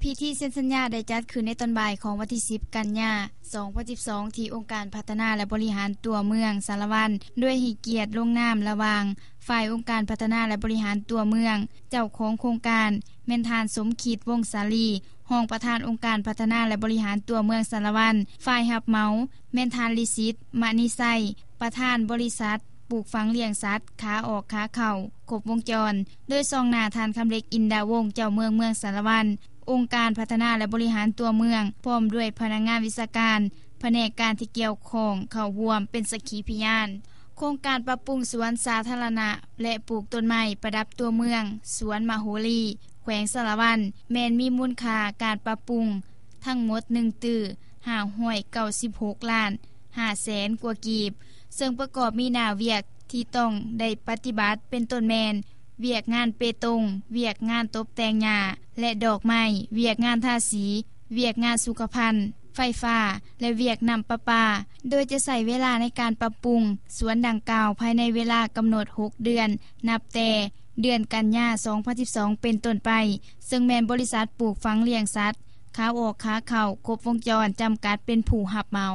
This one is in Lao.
ພິທີເຊັນສັນຍາໄດ້ຈັດຂຶ້ນໃນຕອນບ່າຍຂອງວັນທີສິບ ກັນຍາ ສອງພັນສິບສອງ ທີ່ອົງການພັດທະນາ ແລະ ບໍລິຫານຕົວເມືອງສາລະວັນ ດ້ວຍໃຫ້ກຽດລົງນາມລະຫວ່າງຝ່າຍອົງການພັດທະນາ ແລະ ບໍລິຫານຕົວເມືອງ ເຈົ້າຂອງໂຄງການ ແມ່ນທ່ານ ສົມຄິດ ວົງສາລີ, ຮອງປະທານອົງການພັດທະນາ ແລະ ບໍລິຫານຕົວເມືອງສາລະວັນ, ຝ່າຍຮັບເໝົາ ແມ່ນທ່ານ ລິສິດ ມະນີໄຊ, ປະທານບໍລິສັດ ປູກຝັງລ້ຽງສັດ ຂາອອກຂາເຂົ້າ ຄົບວົງຈອນ, ໂດຍສ່ອງໜ້າທ່ານ ຄຳເລັກ ອິນດາວົງ, ເຈົ້າເມືອງເມືອງສາລະວັນ, ອົງການພັດທະນາ ແລະ ບໍລິຫານຕົວເມືອງ ພ້ອມດ້ວຍພະນັກງານວິຊາການ ພະແນກການທີ່ກ່ຽວຂ້ອງເຂົ້າຮ່ວມເປັນສັກຂີພະຍານ. ໂຄງການປັບປຸງສວນສາທາລະນະ ແລະ ປູກຕົ້ນໄມ້ປະດັບຕົວເມືອງ ສວນມະໂຫລີ ແຂວງສາລະວັນ ແມ່ນມີມູນຄ່າການປັບປຸງທັງໝົດ ໜຶ່ງຕື້ ຫ້າຮ້ອຍເກົ້າສິບຫົກລ້ານຫ້າແສນກວ່າກີບ, ເຊິ່ງປະກອບມີໜ້າວຽກທີ່ຕ້ອງໄດ້ປະຕິບັດ ເປັນຕົ້ນແມ່ນ ວຽກງານເປຕົງ, ວຽກງານຕົບແຕ່ງຫຍ້າ ແລະ ດອກໄມ້, ວຽກງານທາສີ, ວຽກງານສຸຂະພັນ, ໄຟຟ້າ ແລະ ວຽກນ້ຳປະປາ, ໂດຍຈະໃຊ້ເວລາໃນການປັບປຸງສວນດັ່ງກ່າວພາຍໃນເວລາກຳນົດຫົກເດືອນ ນັບແຕ່ເດືອນກັນຍາ ສອງພັນສິບສອງ ເປັນຕົ້ນໄປ, ເຊິ່ງແມ່ນບໍລິສັດປູກຝັງລ້ຽງສັດ ຂາອອກຂາເຂົ້າ ຄົບວົງຈອນ ຈຳກັດ ເປັນຜູ້ຮັບເໝົາ.